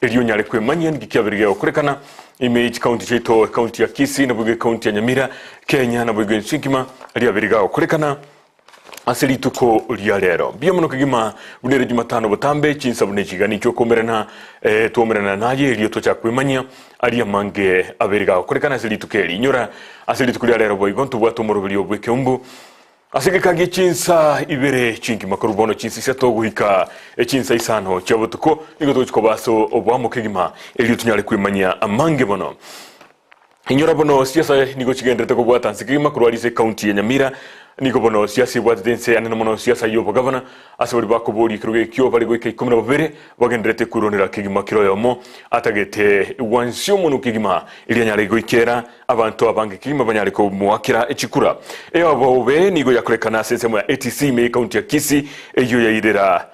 Erio onyare kwemanyia ninki kiabeire gegokorekana ime ye chikaunti chiaito, ekaunti ya Kisii naboigo ekaunti ya Nyamira, Kenya naboigo ense engima riabeire gagokorekana ase rituko ria rero. Mbuya mono kegima buna ere Jumatano botambe chinsa buna echi iga ninchwe okoumerana eh, twaumerana naye erio tochake kwemanyia aria amange abeire gagokorekana ase rituko eri. Inyora ase rituko ria rero boigo ntobwate omoroberio bw'ekeumbu Ase egeka gie chinsa ibere chingima korwa bono chinsa isato goika echinsa isano chia botuko, nigo togochia koba ase oboamo kegima, erio tonyare kwemanyia amange mono. Inyora bono siasa nigo chigenderete kobwata nse kegima korwa aria ase ekaunti ya Nyamira, nigo bono siasa ebwatete ense anene mono siasa y'obogavana, ase baria bakoboria ekerogo ekio bare goika ikomi na babere bagenderete kweronera kegima kera oyomo atagete gwansia omonwa kegima erio anyare goikera Abanto abange kegima banyare komoakera chikura. Eobobe nigo yakorekana ase ensemo ya ATC ime y'ekaunti ya Kisii eyio yairera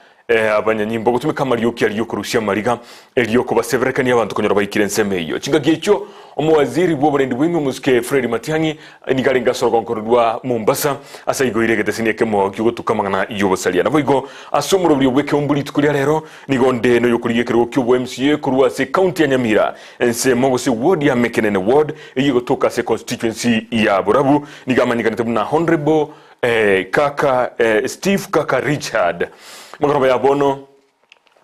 abanyanyimbo gotumeka amarioki aria okorusia amariga erio kobaseberekania abanto konyora baikire ensemo eyio. Chingaki echio omowaziri bw'oborendi bw'ime omosike Fred Matiang'i nigo arenge ase orogongo rwa Mombasa ase aigoire egeteseni ekemo kiogotuka amang'ana y'obosaria. Naboigo ase omoroberio bw'ekeumbu rituko ria rero nigo onde noyokorigia ekerogo ki'obo MCA korwa ase ekaunti ya Nyamira Ensemo gose ward ya Mekenene ward eyio egotoka ase constituency ya Borabu nigo amanyekanete buna Honourable Kaka Steve Kaka Richard. Magoroba ya bono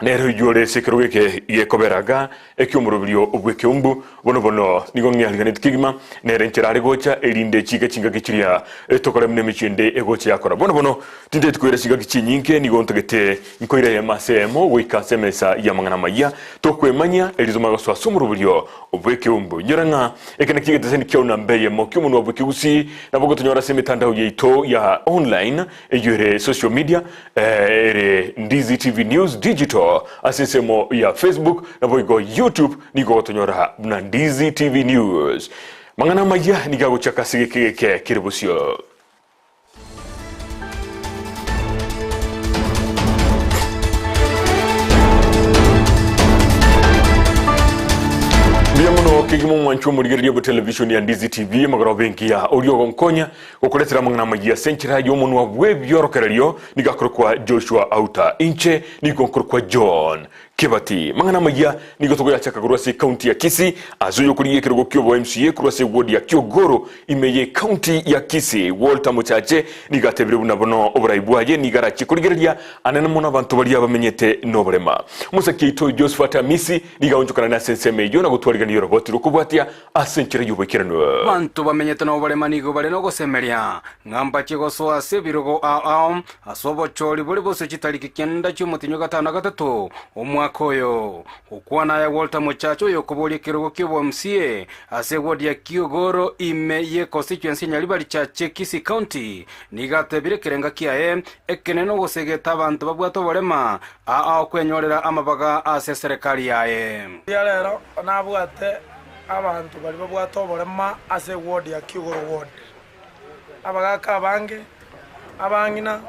nere oyio ore ase ekerogo eke gekobera iga ekiomoroberio bw'ekeumbu bono bono nigo ng'eariganeti kegima nere enchera are gocha erinde chike chingaki chiria tokore buna emechie ende egocha yakora. Bono bono tintageti koira chingaki chinyinge nigo ntagete Nkoira eyemo ase eyemo goika ase emesa y'amang'ana amayia, tokwemanyia, erio tomanye gosoa ase omoroberio bw'ekeumbu. Inyora ng'a eke nakio egeteseni kiao namba eyemo ki'omonwa bw'ekegusii, nabo gotonyora ase emetandao yaito ya online, eyio ere social media, ere Ndizi TV News Digital ase ensemo ya Facebook, naboigo YouTube nigo ogotonyora buna Ndizi TV News. Mang'ana amayia nigo agochaka ase egeke geke kere bosio. Mbuya mono kegima omwancho omorigereria bwe television ya Ndizi TV amagoro bengiya oria ogonkonya gokoretera amang'ana amayia ase enchera y'omonwa bw'ebiorokererio nigo akorokwa Joshua Auta inche nigo nkorokwa John Kebati. Mang'ana amayia nigo togoyachaka korwa ase ekaunti ya Kisii ase oyokorigia ekerogo ki'obo MCA korwa ase eward ya Kiogoro ime y'ekaunti ya Kisii Walter Mochache nigo atebire buna bono oborai bwaye nigo arachie korigereria anene mono abanto baria bamenyete noborema. Omosaki oito Josphat Amisi nigo aonchokanane ase ensemo eyio na gotwarigania oroboti rw'okobwatia ase enchera y'oboikeranu. Abanto bamenyete noborema nigo bare nogosemeria, ng'a mbachie gosoa ase ebirogo ao ao Ase obochori bore bosio chitariki kianda chi'omotienyi o gatano na gatato omwaka oyo. Gokwana aya Walter Mochache oyokoboria ekerogo ki'obo MCA ase eward ya Kiogoro ime ye constituency ya Nyaribari Chache Kisii County nigo atebire ekerenga kiaye ekenene nogosegeta abanto babwate oborema aa okwenyorera amabaga ase eserekari yaye. Riria rero nabwate abanto baria babwate oborema ase eward ya Kiogoro ward. Abagaaka abange, abang'ina,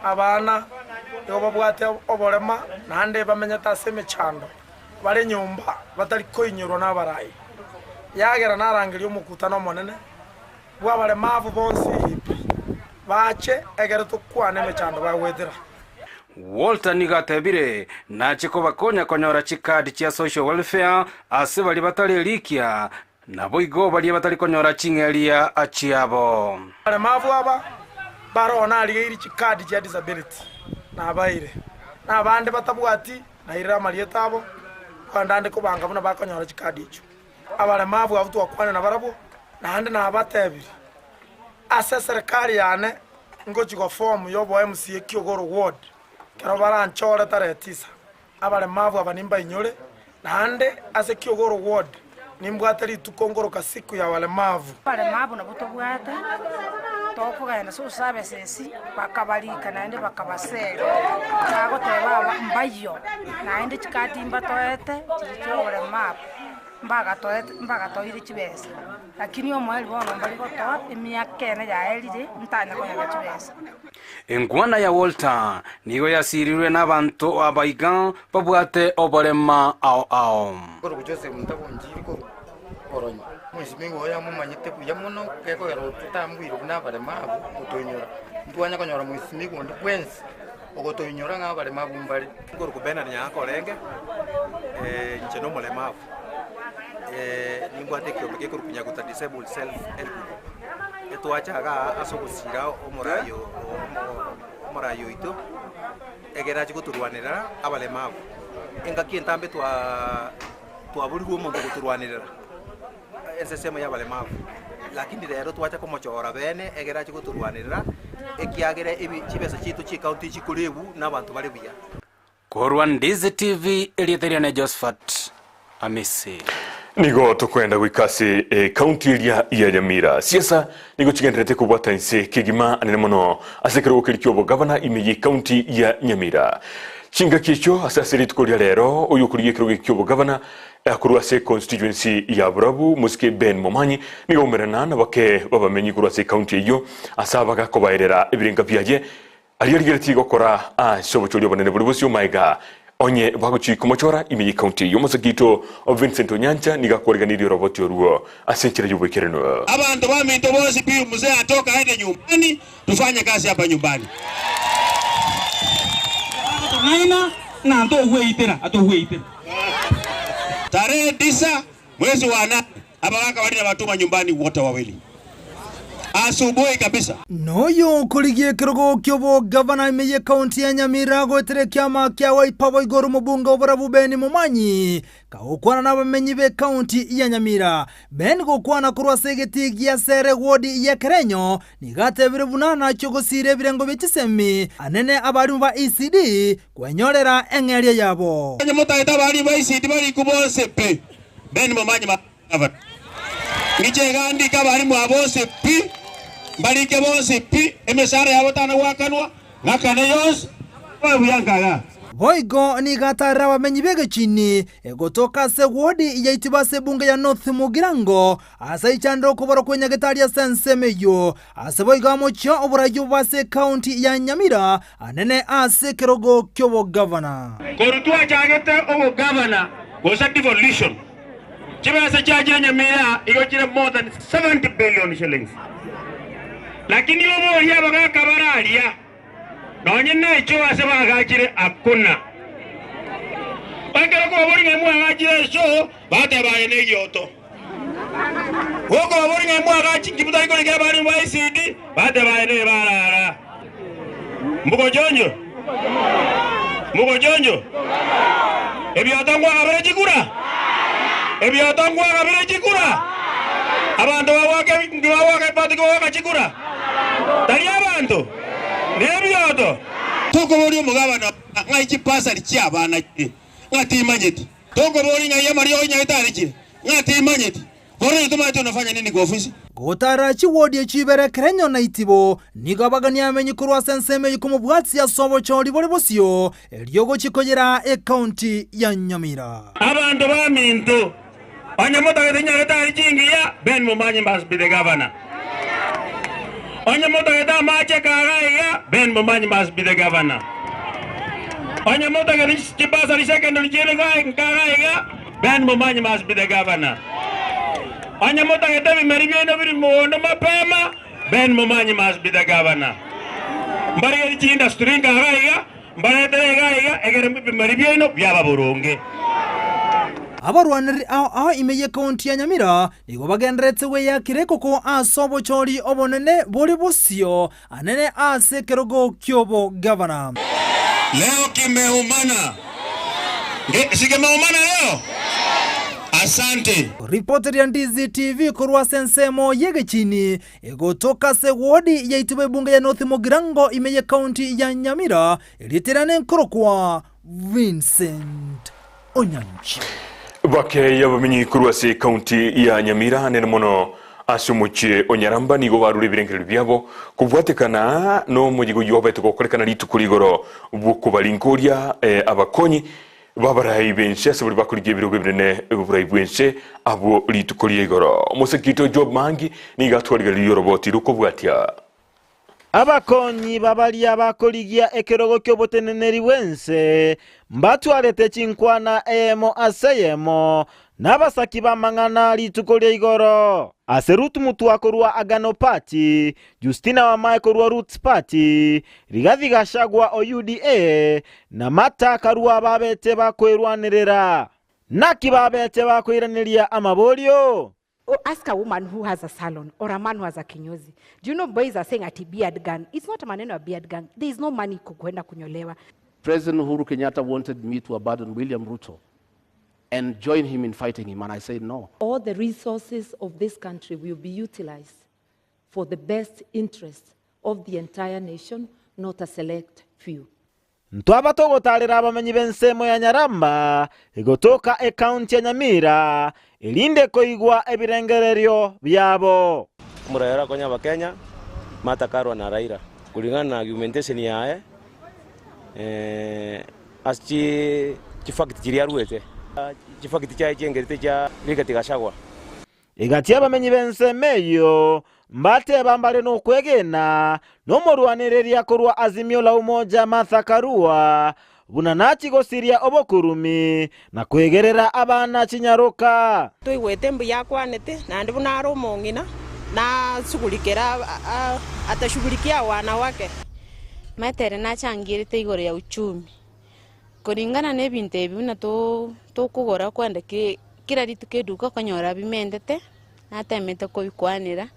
abana, nigo babwate oborema, naende bamenyete ase emechando, bare nyomba batari koinyorwa nabarai. Yagera narangeria omokutano omonene bw'abaremavu bonsi pi, bache ekero tokwane emechando bagoetera. Walter nigo atebire, Nache kobakonya konyora chikadi chia social welfare ase baria batari erikia, Naboigo baria batari konyora ching'eria chiabo. Abaremavu aba baroo narigeirie chikadi chia disability nabaeire, na abande batabwati nairire amarieta abo, kogenda ande kobanga buna bakonyora chikadi echio. Abaremavu abwo twakwana nabarabwo, naende nabatebirie, ase eserekari yane ngochi goform yobo MCA Kiogoro ward, ekero baranchore tarehe tisa. Abaremavu aba nimbainyore, naende ase Kiogoro Ward nimbwate rituko nkoroka Siku ya Walemavu. Abaremavu nabwo tobwate, tokogenda social services bakabarika naende bakabaseria, bagoteba aba mbayio, naende chikadi mbatoete chiria chia oboremavu, mbagatoete mbagatoeire chibesa. Lakini omoerio bono mbari gotoa emiaka ene yaerire ntanya konyora chibesa. Enkwana ya Walter nigo yasirirwe nabanto abaiga babwate oborema ao ao. Korwa Joseph ntabonchiri korwa oronyo. Omwesimigwa oyo amomanyete buya mono, gekogera totambuire buna abaremabu gotoinyora. Ntwanya konyora mwesimigwa onde bwensi ogotoinyora ng'a abaremabu mbare. Nkorokwa Bernard Nyaga Korenge, inche. Inche nomolemavu, nimbwate ekiombe gekorokwa Nyaguta Disabled Self Help Group. Etwacha igaa ase ogosira omorai omorai oito, egere ache gotorwanerera abalemavu. Engaki entambe twaa twaborigwe omonto ogotorwanerera ensesemo ya abalemavu, lakini rero twacha komochora bene egere ache gotorwanerera, ekiagera ebi chibesa chiaito chia ecounty chikorebwa na abanto bare buya. Korwa Ndizi TV, erieta riane Josephat Amisi. Nigo tokoenda goika ase ekaunti eria ya Nyamira. Siasa nigo chigendererete kobwata inse kegima anene mono ase ekerogo keria ki'obogavana ime y'ekaunti ya Nyamira. Chingaki echio ase ase rituko ria rero oyo okorigia ekerogo eki ki'obogavana korwa ase econstituency ya Borabu Mosike Ben Momanyi nigo aumerana nabake b'abamenyi korwa ase ekaunti eyio ase abagakobaerera ebirenga biaye Aria rigeretie gokora ase obochori obonene bore bosio magega onye bagochia komochora ime y'ecounty eyio. Omosake oito Vincent Onyancha nigo akwariganirie oroboti orwo ase enchera y'oboikeranu. Abanto baminto bonsi pi mzee atoka aende nyumbani tufanye kazi hapa nyumbani. Tong'aina ng'a ntogweitera, atogweitera. Tarehe tisa mwezi wa nane Abagaka baria nabatoma nyumbani wote wawili asubuhi kabisa. Noyo okorigia ekerogo ki'obogavana ime y'ekaunti ya Nyamira goetera ekiama kia Wiper boigo ore omobunge oborabu Ben Momanyi kagokwana nabamenyi b'ekaunti ya Nyamira. Ben gokwana korwa ase egetii gia Sere ward ya Kerenyo nigo atebire buna nachie gosiira ebirengo bie chisemi anene abarimu ba ECD kwenyorera eng'eria yabo. Onye motagete abarimu ba ECD barikwe bonsi pi. Ben momanye magavana. Ngiche iga ndike abarimu aba bonsi pi, mbarike bonsi pi, emesara yabo tana goakanwa, ng'akane yonsi, babe buya nkaga. Boigo nigo atarire abamenyi b'egechini egotoka ase wodi ya Itibo ase ebunge ya North Mugirango, ase aichanire okobora kw'enyagetari ase ensemo eyio. Ase boigo amochie oboraia obo ase ekaunti ya Nyamira anene ase ekerogo ki'obogavana. Korwa twachagete obogavana gose devolution, chibesa chiachire Nyamira igo chire more than 70 billion shillings. Lakini oboria abagaka bare aria, nonye necho ase bagachire hakuna. Ekero kwaboria ng'a mwagachire esho, bateba aye negioto. Gokobaboria ng'a mwagachi inki motari korikera abarimu ba ECD, bateba aye nebarara. Mbogochonjo? Mbogochonjo? Ebioto nkwagabire chikura? Ebioto nkwagabire chikura? Abanto bagoaka nki bagoaka ebati kogoaka chikura? Tari abanto? Nebioto? Tokoboria omogabana ng'ai chipasari chi'abana chire, ng'a timanyeti. Tokoboria ng'ai amariogo Nyagetari chire, ng'a timanyeti. Bono inche tomanyeti onafanya nini kwa ofisi. Gotara chiwodi echi ibere Kerenyo na Itibo, nigo abageni amenyi korwa ase ensemo eyio komobwatia ase obochori bore bosio, erio gochia koyera ekaunti ya Nyamira. Abanto baminto, onye motagete Nyagetari chingiya, Ben Momanyi must be the governor. Onye motagete amache kaga iga, Ben Momanyi must be the governor. Onye motagete chibasari secondary chire kaga iga, Ben Momanyi must be the governor. Onye motagete ebimeri biaino biri mogondo mapema, Ben Momanyi must be the governor. Mbarigerie chiindustry nkaga iga, Mbaretere iga iga, egere ebimeri biaino biaba boronge. Abarwanereri ao ao ime y'ekaunti ya Nyamira nigo bagendererete gweyakera ekoko ase obochori obonene bore bosio anene ase ekerogo ki'obogavana. Leo kimeumana. Nge, si kimeumana leo? Asante. Ripoti ya Ndizi TV korwa ase ensemo y'egechini Egotoka ase wodi yaitwe b'ebunge ya North Mugirango ime y'ekaunti ya Nyamira, erieta nenkorokwa Vincent Onyancha. Bake y'abamenyi korwa ase ekaunti ya Nyamira nene mono ase omochie o Nyaramba nigo barure ebirengererio biabo kobwatekana nomoyigo oyio obete gokorekana rituko rigoro bw'okobaringoria abakonyi B'abarai b'ense ase baria bakorigia ebirogo ebinene b'oborai bw'ense abwo rituko ria igoro. Omosekito Job Mangi nigo atwarigereria oroboti rokobwatia. Abakonyi ba baria bakorigia ekerogo ki'oboteneneri bw'ense mbatwarete chinkwana eyemo ase eyemo nabasaki b'amang'ana rituko ria igoro. Ase Ruth Mutua korwa Agano Party, Justina Wamae korwa Roots Party, Rigathi Gachagua o UDA, na Martha Karua babete bakoerwanerera. Naki babete bakoiraneria amaborio? Ask a woman who has a salon or a man who has a kinyozi. Do you know boys are saying ati beard gang? It's not maneno ya beard gang. There is no money kuenda kunyolewa. President Uhuru Kenyatta wanted me to abandon William Ruto and join him in fighting him, and I said no. All the resources of this country will be utilized for the best interest of the entire nation, not a select few. Ntwaba togotarera abamenyi b'ensemo ya Nyaramba egotoka ekaunti ya Nyamira, erinde koigwa ebirengererio biabo. Omoraya orakonye abakenya, Martha Karua na Raila kulingana na argumentation yaye ase chi chifact chiria aruete, chifact chiaye chiengerete chia Rigathi Gachagua. Egati y'abamenyi b'ensemo eyio mbateba mbare nokwegena nomorwanereria korwa Azimio la Umoja Martha Karua, buna nachie gosiria obokurumi na kwegerera abana chinyaroka. Toigwete mbuya akwanete, naende buna are omong'ina, nasugurikera atashugurikia wanawake. Omanyete ere nachangierete igoro ya uchumi, Koringana nebinto ebi buna tokogora kwenda kera rituko eduka okonyora bimentete, natemete kobikwanera,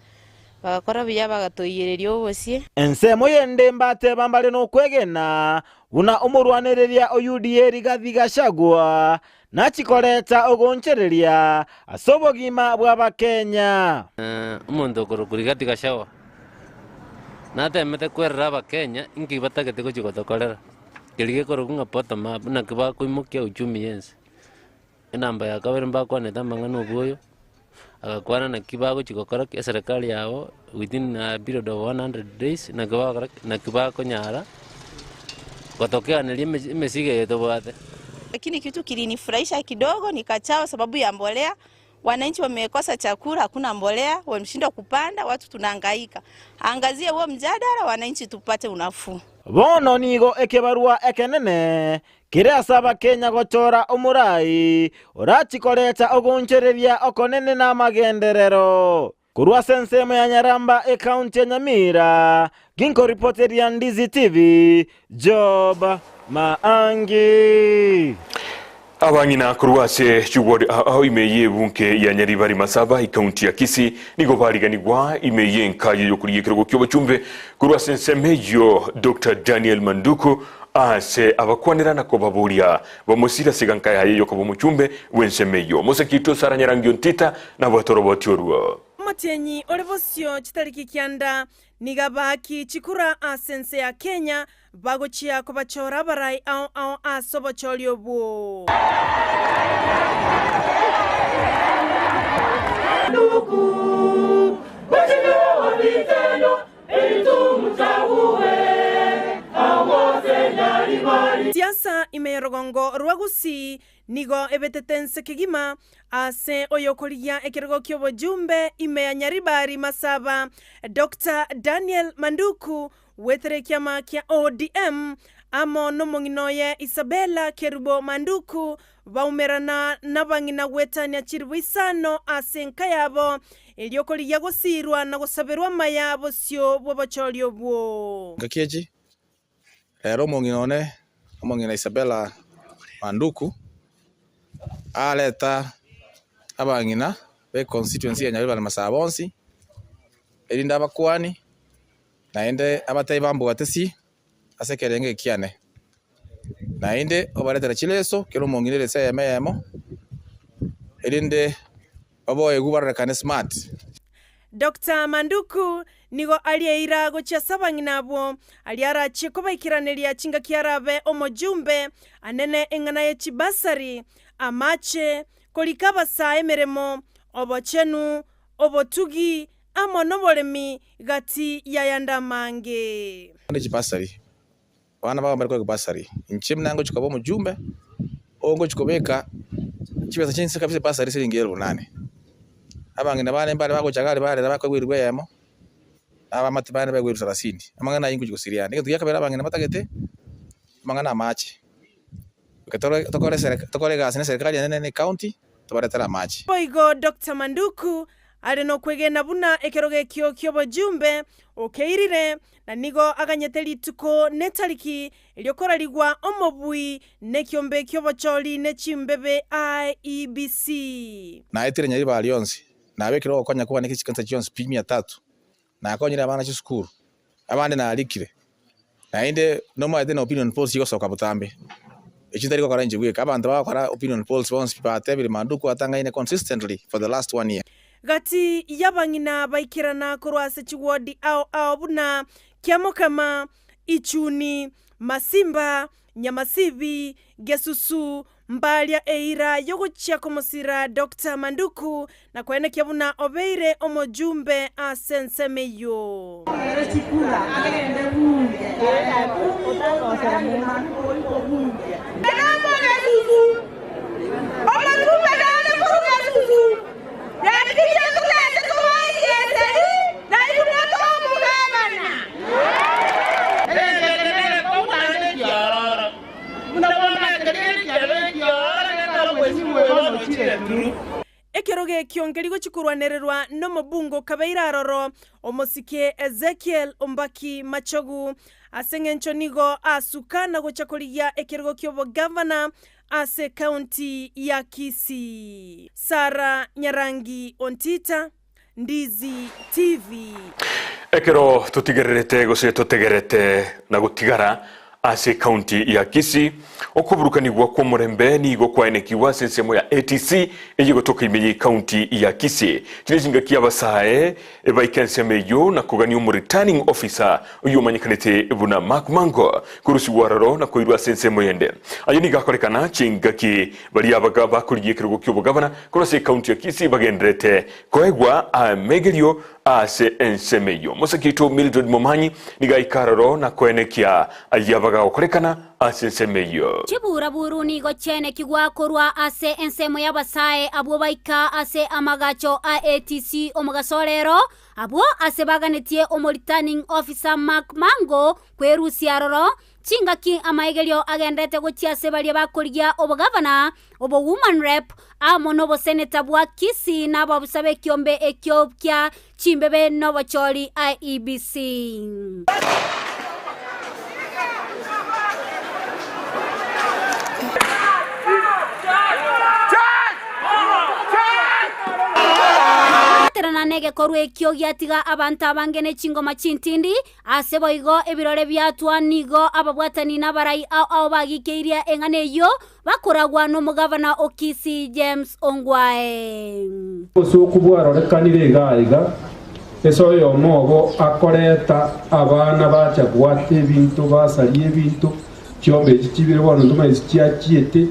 bagakora buya bagatoiyereria obosie. Ensemo yende mbateba mbare nokwegena buna omorwanereria o UDA Rigathi Gachagua nachikoreta ogoonchereria ase obogima bw'Abakenya. Omonto okorokwa Rigathi Gachagua natemete kwerera Abakenya inki batagete gochia gotokorera. Keria gekorokwa ng'a bottom up, naki bakoimokia uchumi y'ense. Enamba ya kabere mbakwanete amang'ana obwoyo, agakwana naki bagochia gokora ki eserekari yabo within a period of 100 days, naki bagokora ki, naki bakonyara gotokeaneria emesi emesigo eye tobwate. Lakini kitu kilinifurahisha kidogo ni kachao sababu ya mbolea. Wananchi wamekosa chakula, hakuna mbolea, wameshindwa kupanda, watu tunahangaika. Angazie huo mjadala, wananchi tupate unafuu. Bono nigo ekebarua ekenene kere ase Abakenya gochora omorai orachie koreta ogoonchoreria okonene na amagenderero. Korwa ase ensemo ya Nyaramba ekaunti ya Nyamira, ginkoripoteria Ndizi TV, Job Maangi. Abang'ina korwa ase chiward ao ime y'ebunke ya Nyaribari Masaba ekaunti ya Kisii nigo bariganigwa ime y'enkayo y'okorigia ekerogo ki'obochumbe korwa ase ensemo eyio Doctor Daniel Manduku ase abakwanera na kobaboria bamosire ase eganka yaye y'okoba omochumbe bw'ensemo eyio. Omosake oito Sarah Nyarangio Ntita nabwate oroboti orwo. Omotienyi ore bosio chitariki kianda nigo abaaki chikura ase ense ya Kenya bagochia kobachora abarai ao ao ase obochori obwo. Siasa ime y'orogongo rwa Gusii nigo ebetete ense kegima ase oyokorigia ekerogo ki'obojumbe ime ya Nyaribari Masaba, Doctor Daniel Manduku Wetere ekiama kia ODM amo nomong'ina oye Isabella Kerubo Manduku baumerana nabang'ina goetania chiribu isano ase enka yabo, erio korigia gosiirwa na gosaberwa amaya bosio bw'obochori obwo. Ngaki echi, rero omong'ina one, omong'ina Isabella Manduku, areta abang'ina be constituency ya Nyaribari Masaba bonsi, erinde abakuani, Naende abatebia bambwate si ase ekerengo eke kiane, naende obaretere chileso kera omong'ina ereso eyemo eyemo, erinde baboegwe barorekane smart. Doctor Manduku nigo aria eira gochia ase abang'ina abwo, aria arachie kobaikeraneria chingaki arabe omojumbe anene eng'ana ye chibasari, amache, korika abasae emeremo, obochenu, obotugi, Amo noboremi gati y'ayande amange. Naende chibasari, abana babo mbare koegwa basari. Inche buna ngochia koba omojumbe, oo ngochia kobeka chibesa chinse kabisa ebasari siringi elfu nane. Abang'ina bane mbare bagocha iga aria barera bakoegwa elifu eyemo, na abamate bane baegwe elfu sarasini. Amang'ana ayio ngochia gosiria ande. Egento gia kabere abang'ina batagete, amang'ana amache. Ekero tokore tokore egasi na eserekari enene na ecounty, tobaretere amache. Boigo Doctor Manduku. Are nokwegena buna ekerogo ekio ki'obojumbe okeirire, na nigo aganyete rituko netariki eriokorarigwa omobui nekiombe ki'obochori ne chimbebe IEBC. Naetire nyaribari rionsi, nabekire ogokonya kwane chikanisa chionsi pi mia tatu, nakonyire abana chisukuru, abande narikire, naende nomaete na opinion polls chigosoka botambe, echio ntari gokora inche bweka, abanto bagokora opinion polls bonsi pi batebire Manduku atang'aine consistently for the last one year. Gati y'abang'ina baikerana korwa ase chiwodi ao ao buna Kiamokama, Ichuni, Masimba, Nyamasibi, Gesusu, Mbaria eira y'ogochia komosira Doctor Manduku na koenekia buna obeire omojumbe ase ensemo eyio. Ekerogo ekio nkerigochia korwanererwa nomobungo okabeire aroro, omosike Ezekiel Ombaki Machogu, ase engencho nigo asuka na gocha korigia ekerogo ki'obogavana ase ekaunti ya Kisii. Sarah Nyarangi Ontita, Ndizi TV. Ekero totigererete gose totegerete na gotigara ase ekaunti ya Kisii, okoburukanigwa kw'omorembe nigo kwaenekigwe ase ensemo ya ATC eye gotoka ime y'ekaunti ya Kisii. Chire chingaki abasae baika ensemo eyio na kogania omoreturning officer oyio omanyekanete buna Mark Mango korusigwa aroro na koirwa ase ensemo eyende. Ayio nigo akorekana chingaki Baria abaga bakorigia ekerogo ki'obogabana korwa ase ekaunti ya Kisii bagendererete koegwa amegerio ase ensemo eyio. Omosake oito Mildred Momanyi nigo aika aroro na koenekia ayio abaga gokorekana ase ensemo eyio. Chiburaburu nigo chiaenekigwa korwa ase ensemo y'abasae abwo baika ase amagacho a ATC omogaso orero, abwo ase baganetie omoreturning officer Mark Mango kwerusia aroro Chingaki amaegerio agenderete gochia ase baria bakorigia obogavana, obowoman rep, amo noboseneta bwa Kisii na abaofisa b'ekiombe ekio kia chimbebe nobochori IEBC. Kobwaterana negekorwa ekio giatiga abanto abange ne chingoma chintindi, Ase boigo ebirore biatwa nigo ababwatani na abarai ao ao bagikeirie eng'ana eyio bakoragwa nomogavana o Kisii James Ongwae. Obosooku bwarorekanire iga aiga, ase oyomo obo akoreta abana bacha gwata ebinto, basaria ebinto, chiombe echi chibere bono ntomanyeti chiachiete,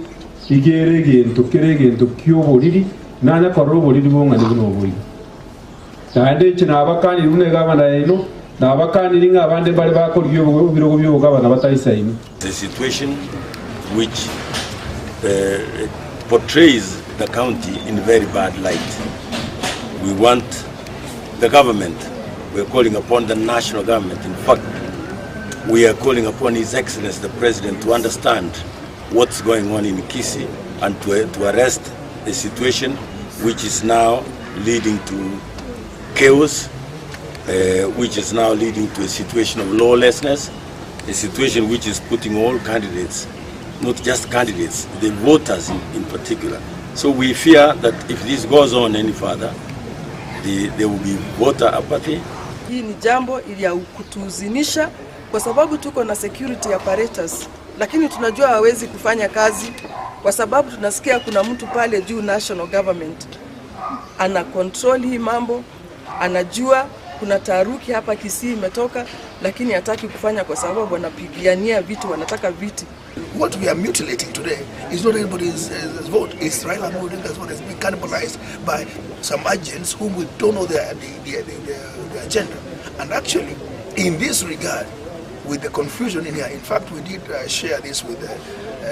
iga ere egento kere egento ki'oboriri, nanya korora oboriri bong'ani buna obo iga. Naende inche nabakanire buna egavana yaino, nabakaniri ng'a abande mbare bakorigia ebirogo bi'obogavana bataisaini. The situation which portrays the county in very bad light. We want the government, we are calling upon the national government, in fact, we are calling upon His Excellency the President to understand what's going on in Kisii and to, to arrest the situation which is now leading to chaos, uh, which is now leading to a situation of lawlessness, a situation which is putting all candidates, not just candidates, the voters in, in particular. So we fear that if this goes on any further, the, there will be voter apathy. Hii ni jambo ya kutuhuzunisha kwa sababu tuko na security apparatus, lakini tunajua hawezi kufanya kazi kwa sababu tunasikia kuna mtu pale juu national government ana control hii mambo, anajua kuna taharuki hapa Kisii imetoka, lakini hataki kufanya kwa sababu wanapigania vitu, wanataka viti. What we are mutilating today is not anybody's uh, vote. It's Raila Amolo Odinga's vote has been cannibalized by some agents whom we don't know their, the, the, the, the agenda. And actually, in this regard, with the confusion in here, in fact, we did uh, share this with the,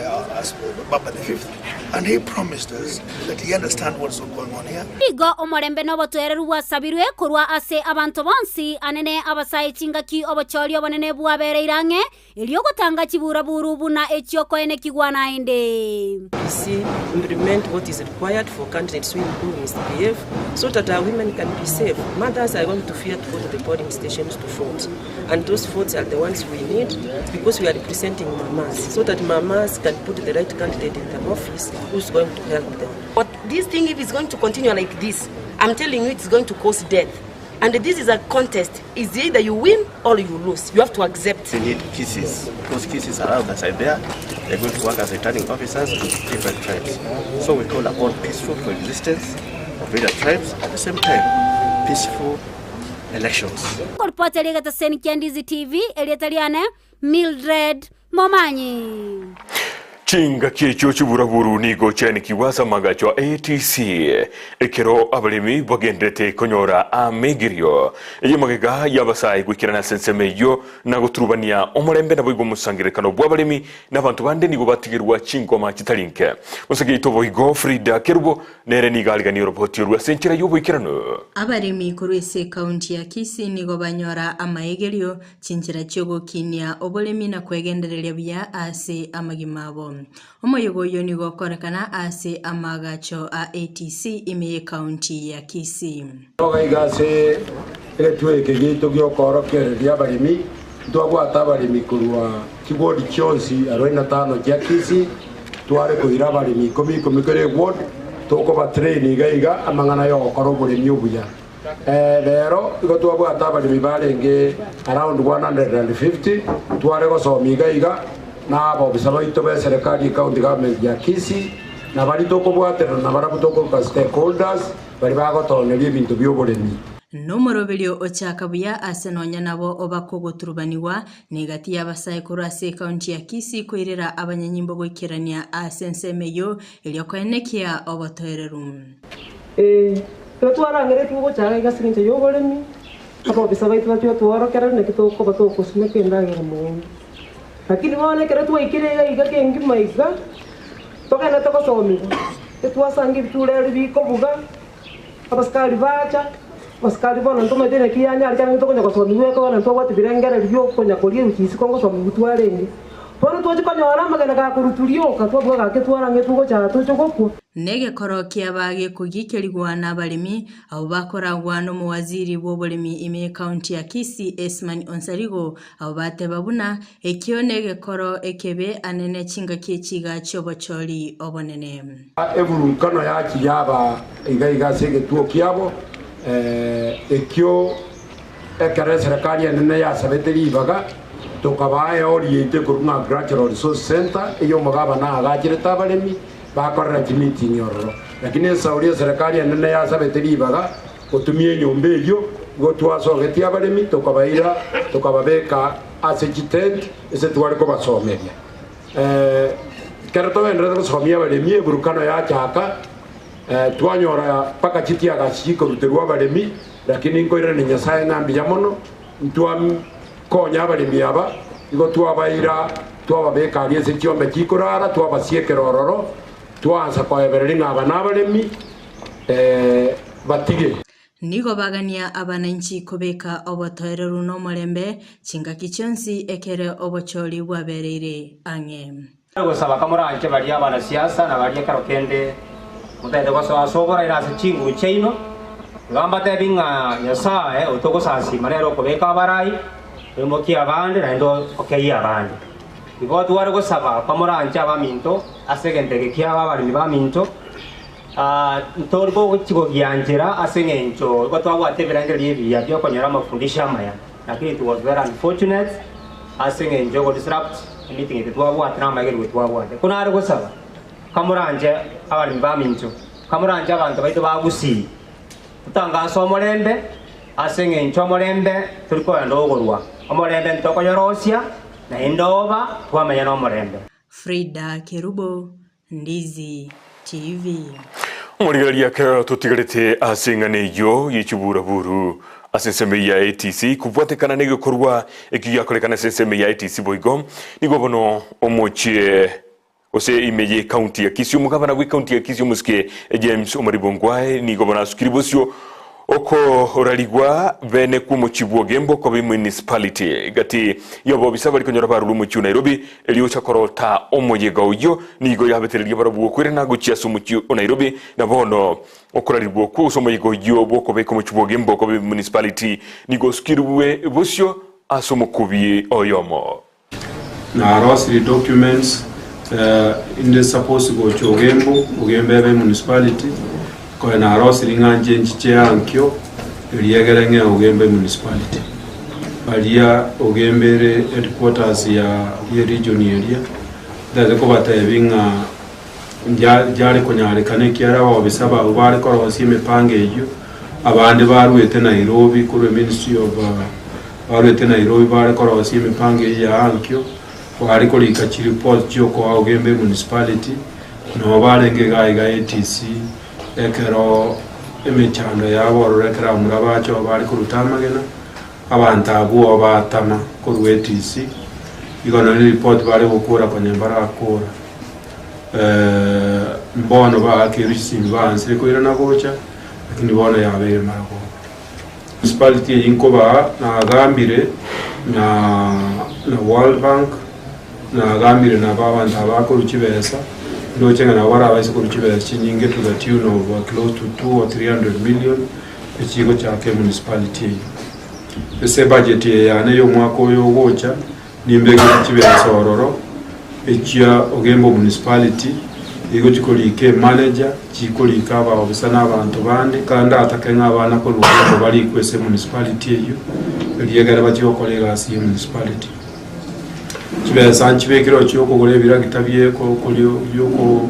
uh, as Baba the Fifth, and he promised us that he understands what's going on here. Nigo omorembe na obotoereru bwasabirwe korwa ase abanto bonsi, anene abasae chingaki obochori obonene bwabereire ang'e, Erio gotanga chiburaburu buna echi'okoenekigwa naende. IEBC implement what is required for candidates who who misbehave so that our women can be safe. Mothers are going to fear to go to the polling stations to vote and those votes are the ones we need because we are representing mamas so that mamas can put the right candidate in the office who's going to help them. But this thing, if it's going to continue like this, I'm telling you it's going to cause death. And this is a contest. It's either you win or you lose. You have to accept. We need Kisiis because Kisiis are outside there. They're going to work as returning officers to different tribes. So we call upon peaceful coexistence of various tribes at the same time peaceful elections. Nkoripota eri'egetaseni kia Ndizi TV, erieta riane Mildred Momanyi. Chingaki echio chiburaburu nigo chiaenekigwe ase amagacho a ATC ekero abaremi bagenderete konyora amegerio y'amagega y'abasae goikerana ase ensemo eyio na goturubania omorembe naboigo omosangererekano bw'abaremi na abanto bande nigo batigerwa chingoma chitari nke. Mosake oito boigo Frida Kerubo nere nigo ariganie oroboti orwo ase enchera y'oboikeranu. Abaremi korwa ase ekaunti ya Kisii nigo banyora amaegerio Chinchera chi'ogokinia oboremi na kwegendereria buya ase amagima abo. Omoyega oyio nigo okorekana ase amaagacho a ATC ime y'Ekaunti ya Kisii. Iga iga ase egetuo eke giaito gi'okoorokereria abaremi, ntwabwate abaremi korwa chiward chionsi arobaini na tano chia Kisii, tware koira abaremi ikomi ikomi kera eward, tokobatrain iga iga amang'ana y'ogokora oboremi obuya. Rero igo twabwate abaremi barenge around 150 tware gosomia iga iga na abobisa baito be serikali ye county government ya Kisii na baria tokobwaterana nabarabwo tokoroka stakeholders baria bagotoneria ebinto bia oboremi. Nomoroberio ochaka buya ase nonya nabo obakogoturubanigwa negati y'abasae korwa ase ekaunti ya Kisii koirera abanyanyimbo goikerania ase ensemo eyio erio koenekia obotoereru. Ee, ekero twarangeretigwe gochaka iga ase engencho y'oboremi, abobisa baito bachia gotworokereria naki tokoba togosimeka endagera mogondo. Lakini bono ekero twaikire iga iga kengima iga, togenderete gosomigwa, etwasanga ebitureri bikobuga, abasikari bacha, abasikari bono ntomanyete naki yanyarekana ng'a tokonya gosomigwa ekero ntobwate ebirengererio bia okonya koria eruchi isiko ngosomigwa twarenge. Bono twachia konyora amagena gakorutwa rioka, twabua gaki twarangetwe gocha toche gokwa. Negekoro kiaba gekogikerigwa nabaremi, abwo bakoragwa nomowaziri bw'oboremi ime y'Ekaunti ya Kisii Esman Onsarigo, abwo bateba buna ekio negekoro ekebe anene chingaki echiga chi'obochori obonene. Eburunkano yachia yaba iga iga ase egetuo kiabo, ekio Ekero eserekari enene yasabete ribaga, tokabaa eori yaito ekorwa ng'a Agricultural Resource Centre, eyio omogabana aagacherete abaremi bakorera chimeeting ororo. Lakini esauri eserekari enene yasabete ribaga gotumia enyomba eyio, igo twasogetie abaremi tokabaira tokababeka ase chitent ase tware kobasomeria. Ekero togenderete gosomia abaremi eburukano yachaka, twanyora mpaka chitiagasi chikoruterwa abaremi, Lakini nkoirania Nyasae ng'a mbuya mono, ntwakonya abaremi aba, igo twabaira twababeka aria ase chiombe chikorara, twabasiekera ororo, twaansa koebereria ng'a aba nabaremi, batige. Nigo bagania abananchi kobeka obotoereru nomorembe chingaki chionsi ekere obochori bwabereire ang'e. Gosaba kamoranche baria abanasiasa na baria ekero kende motagete gosoa ase oboraire ase chinguru chiaino, iga mbatebi ng'a Nyasae otogosasima nere okobeka abarai, oimokie abande naende okeyie abande. Igo tware gosaba kamoranche abaminto ase egento eke kiabo abaremi baminto, ntori gochi gogianchera ase eng'encho igo twabwate ebirengererio ebiya biokonyora amafundisho amaya. Lakini it was very unfortunate ase eng'encho yogo disrupt emeeting eye titwabwate na amaigerigwe twabwate. Ko nare gosaba, kamoranche abaremi baminto, kamoranche abanto baito ba Gusii, totangase omorembe ase eng'encho omorembe tori kogenda ogorwa, omorembe ntokoyorosia naende oba twamenya na omorembe. Frida Kerubo, Ndizi TV. Omorigereria ekero totigarete ase eng'ana eyio ye chiburaburu ase ensemo ya ATC kobwatekana negekorwa ekio giakorekana ase ensemo ya ATC boigo nigo bono omochie. Gose ime y'ecounty ya Kisii, omogabana bw'ecounty ya Kisii omosike James Omariba Ongwae nigo bono asukire bosio okorarigwa bene kw'omochie bw'Ogembo koba emunicipality. Gati y'obobisa bari konyora barure omochie o Nairobi erio gocha korota omoyega oyio nigo yabetereria barabwo gokoirana gochia ase omochie o Nairobi na bono okorarigwa okwo gose omoyega oyio bw'okobeka omochie bw'Ogembo koba emunicipality nigo osukirwe bosio ase omokubi oyomo. Narosirie documents inde suppose gocha Ogembo, Ogembo ebe emunicipality, konya narosirie ng'a nche nchiche ankio erio egere ng'e Ogembo emunicipality. Baria Ogembo ere headquarters ya ye region eria, ntagete kobatebia ng'a nja yare konyarekana ekiagera abaofisa abwo bare korosia emepango eyio, abande baruete Nairobi korwa eministry of Barwete Nairobi bare korosia emepango eyio ya ankio, bare korika chireport chiokoa Ogembe Municipality, noo barenge iga iga ATC ekero emechando yabo ororo ekero abamura bacha oo bare koruta amagena, abanto abwo oo batama korwa ATC, igo nonye report bare gokora konya mbarakora. Mbono baakeirwe chisimi baansire koirana gocha, lakini bono yabeire marogoba. Municipality eyio nkobaa nagambire na na World Bank, nagambire nabo abanto aba bakorwa chibesa, ndoche ng'a nabo barabaise korwa chibesa chinyinge to the tune of close to 2 or 300 million echigochaka emunicipality eyio. Ase ebudget eye yane ya omwaka oyo ogocha, Nimbegete chibesa ororo echia Ogembo Municipality, igo chikorika emanager, chikorika abaofisa na abanto bande, ekero ndatake ng'a abana korwa Ogembo barikwe ase emunicipality eyio, erio ekere bachie gokora egasi ya emunicipality. Chibesa nchibekire oo chiokogora ebiragita bie bioko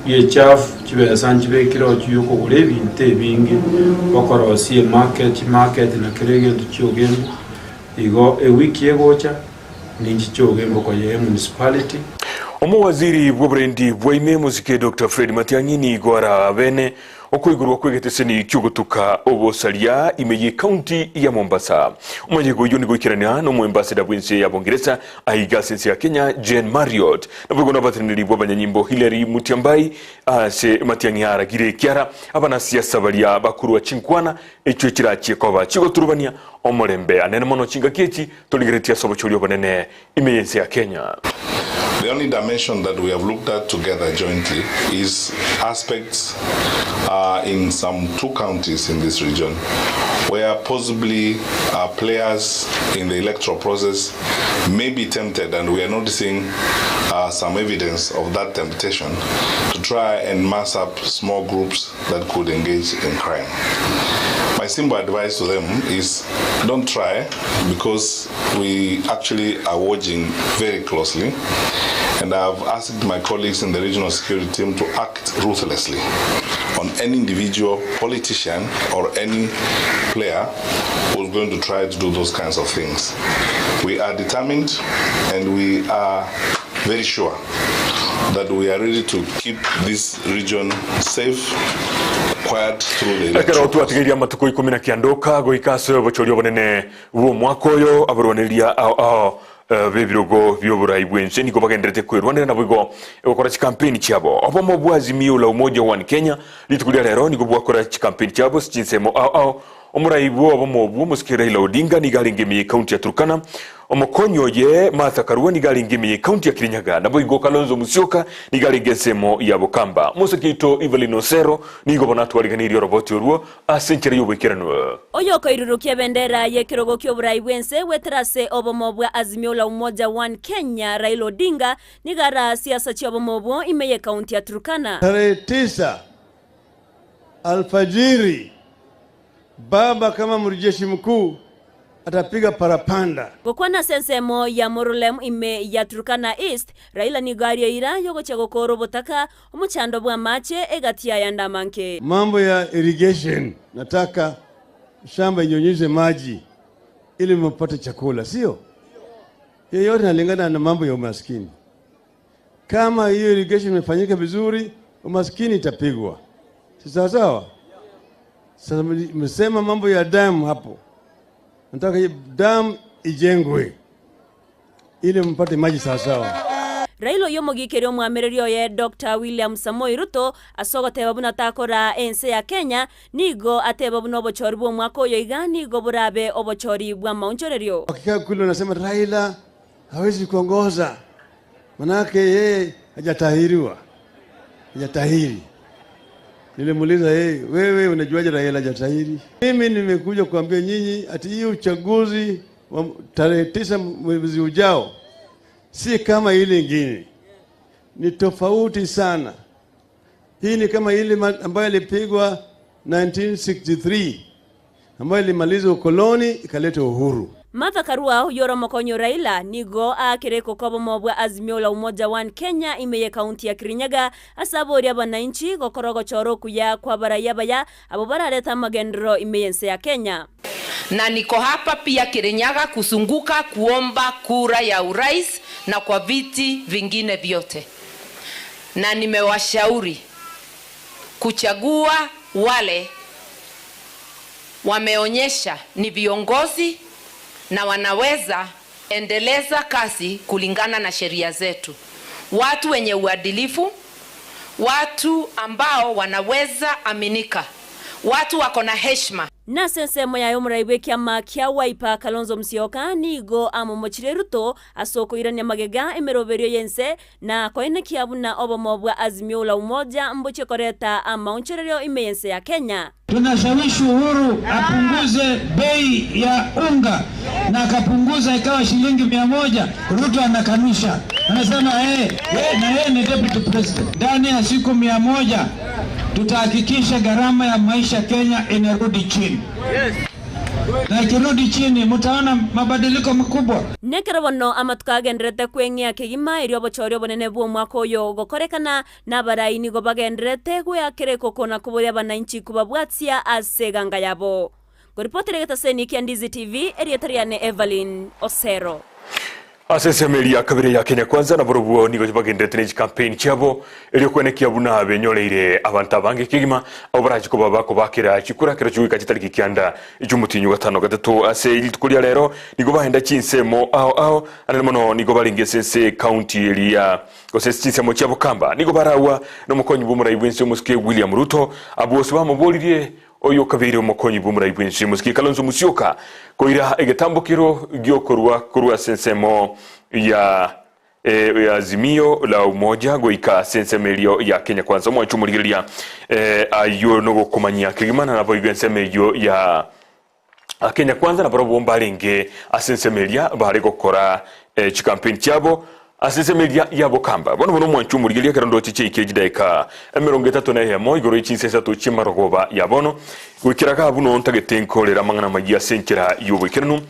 biechafu, chibesa nchibekire oo chiokogora ebinto ebinge, okorosia emarket, chimarket na kera egento chia Ogembo. Igo ewiki egocha ninchiche ogemboko ye emunicipality. Omowaziri bw'oborendi bwa ime mosike Doctor Fred Matiang'i nigo arabene okoigorwa kw'egeteseni ki'ogotuka obosaria ime y'ecounty ya Mombasa. Omoyega oyio nigo oikerania n'omoembassador bw'ense ya Bongeresa aiga ase ense ya Kenya Jane Marriott. Naboigo nabateneneri bw'abanyanyimbo Hillary Mutyambai ase Matiang'i aragire ekiara abanasiasa baria bakorwa chinkwana Echio chirachie koba chigoturubania omorembe anene mono chingaki echi torigeretie ase obochori obonene ime y'ense ya Kenya. The only dimension that we have looked at together jointly is aspects in some two counties in this region where possibly players in the electoral process may be tempted and we are noticing some evidence of that temptation to try and mass up small groups that could engage in crime. My simple advice to them is don't try because we actually are watching very closely and I've asked my colleagues in the regional security team to act ruthlessly on any individual politician or any player who's going to try to do those kinds of things. We are determined and we are very sure that we are ready to keep this region safe, quiet through the Ekero electoral process. twatigairie amatuko ikomi na kianda oka goika ase obochori obonene bw'omwaka oyo, abarwanereria ao ao b'ebirogo bi'oborai bw'ense nigo bagendererete kwerwanera naboigo gokora chikampeni chiabo. Obomo bwa Azimio la Umoja One Kenya rituko ria rero nigo bwakora chikampeni chiabo ase chinsemo ao ao. Omorai bw'obomo obwo omosike Raila Odinga nigo arenge ime y'ecounty ya Turkana, Omokonyi oye Martha Karua nigo arenge ime y'ecounty ya Kirinyaga, naboigo Kalonzo Musyoka nigo arenge ensemo ya Bokamba. Omosike oito Evelyn Osero nigo bono atwariganeirie oroboti orwo ase enchera y'oboikeranu. Oyokoirurukia ebendera y'ekerogo ki'oborai bw'ense goetera ase obomo bwa Azimio la Umoja One Kenya, Raila Odinga, nigo araa siasa chi'obomo obwo ime y'ecounty ya Turkana. Tarehe tisa alfajiri Baba kama amri jeshi mkuu atapiga parapanda. Gokwana ase ensemo ya Morulem ime ya Turkana East, Raila nigo aria eira y'ogochia gokoora obotaka, omochando bw'amache, egati y'ayande amange. Mambo ya irrigation, nataka shamba inyunyize maji ili mpate chakula, sio? Hiyo yote inalingana na mambo ya umaskini. Kama hiyo irrigation imefanyika vizuri, umaskini itapigwa, si sawa sawa? Sasa mmesema mambo ya damu hapo, nataka hiyo damu ijengwe ili mpate maji sawa sawa. Raila oyio omogikeri omwamereri oye Doctor William Samoei Ruto ase ogoteba buna takoraa ense ya Kenya, nigo ateba buna obochori bw'omwaka oyo iga nigo borabe obochori bw'amaonchorerio. Wakikaa kule wanasema Raila hawezi kuongoza, manake yeye hajatahiriwa, hajatahiri. Nilimuuliza yeye, wewe unajuaje Raila hajatahiri? Mimi nimekuja kuambia nyinyi ati hii uchaguzi wa tarehe 9 mwezi ujao si kama ile ingine, ni tofauti sana. Hii ni kama ile ambayo ilipigwa 1963 ambayo ilimaliza ukoloni ikaleta uhuru. Martha Karua oyio ore omokonyi o Raila nigo aakire koka obomo bwa Azimio la Umoja One Kenya ime y'ekaunti ya Kirinyaga ase aboria abananchi gokora ogochora okuya kwa abarai abaya abwo bararete amagenderero ime y'ense ya Kenya. Na niko hapa pia Kirinyaga kuzunguka kuomba kura ya urais na kwa viti vingine vyote, na nimewashauri kuchagua wale wameonyesha ni viongozi na wanaweza endeleza kazi kulingana na sheria zetu, watu wenye uadilifu, watu ambao wanaweza aminika, watu wako na heshima. Nase ensemo yaye omorai bw'ekiama kia Wiper Kalonzo Musyoka nigo amomochire Ruto ase okoirania magega emeroberio y'ense na koenekia buna obomo bwa Azimio la Umoja mbochie koreta amaonchorerio ime y'ense ya Kenya. Tunashawishi Uhuru apunguze bei ya unga na akapunguza ikawa shilingi 100. Ruto anakanusha, anasema na yeye ni deputy president. Ndani ya siku 100 tutahakikisha gharama ya maisha Kenya inarudi chini, na ikirudi chini mtaona mabadiliko makubwa. Nekero bono amatuko agenderete kweng'ea kegima erio obochori obonene bw'omwaka oyo gokorekana, na abarai nigo bagenderete goeakera ekoko na koboria abananchi kobabwatia ase eganga yabo. Ngoripotera egetaseni kia Ndizi TV, erieta riane Evelyn Osero. Ase ensemo eria ya kabere ya Kenya Kwanza naborobwo nigo bagenderete ne chicampaign chiabo erio kwenekia buna benyoreire abanto abange kegima abwo barache koba bakobakera chikura kero chigoika chitariki kianda echiomotienyi o gatano gatato. Ase rituko ria rero nigo baenda chinsemo ao ao anene mono nigo barenge ase ense county eria gose ase chinsemo chia Bokamba nigo baragwa nomokonyi bw'omorai bw'ense omosike William Ruto abwo ase bamoboririe Oyo okabeire omokonyi bw'omorai bw'ense omosike Kalonzo Musyoka koira egetambokero gi'okorua korwa ase ensemo ya Azimio la Umoja goika ase ensemo erio ya Kenya Kwanza. Omwancho omorigereria ayio nogokomanyia kegima na naboigo ensemo eyio ya Kenya Kwanza nabarobwo mbarenge ase ensemo eria bare gokora chikampeni chiabo ase ensemo eria ya Bokamba. Bono bono omwancho omorigereria ekero ndoche chiaikire chidaeka 31 igoro ye chinsa isato chi'amarogoba ya bono, goikera igaa buna ntagete nkorere amang'ana amayia ase enchera y'oboikeranu,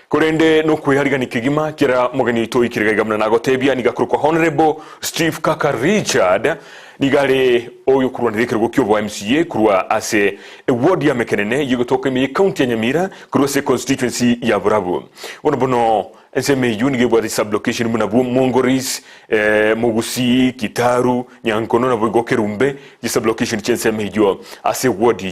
korende nokwearigania kegima kera omogeni oito oikire iga iga buna nagotebia, nigo akorokwa Honourable Steve Kaka Richard, nigo are oyokorwanera ekerogo ki'obo MCA korwa ase eward ya Mekenene y'egotoka ime y'ecounty ya Nyamira korwa ase econstituency ya Borabu. Bono bono Ensemo eyio nigo ebwate chisublocation buna bwo Mongoris, Mogusii, Kitaru, Nyankono naboigo Kerumbe, chisublocation chi'ensemo eyio ase ward.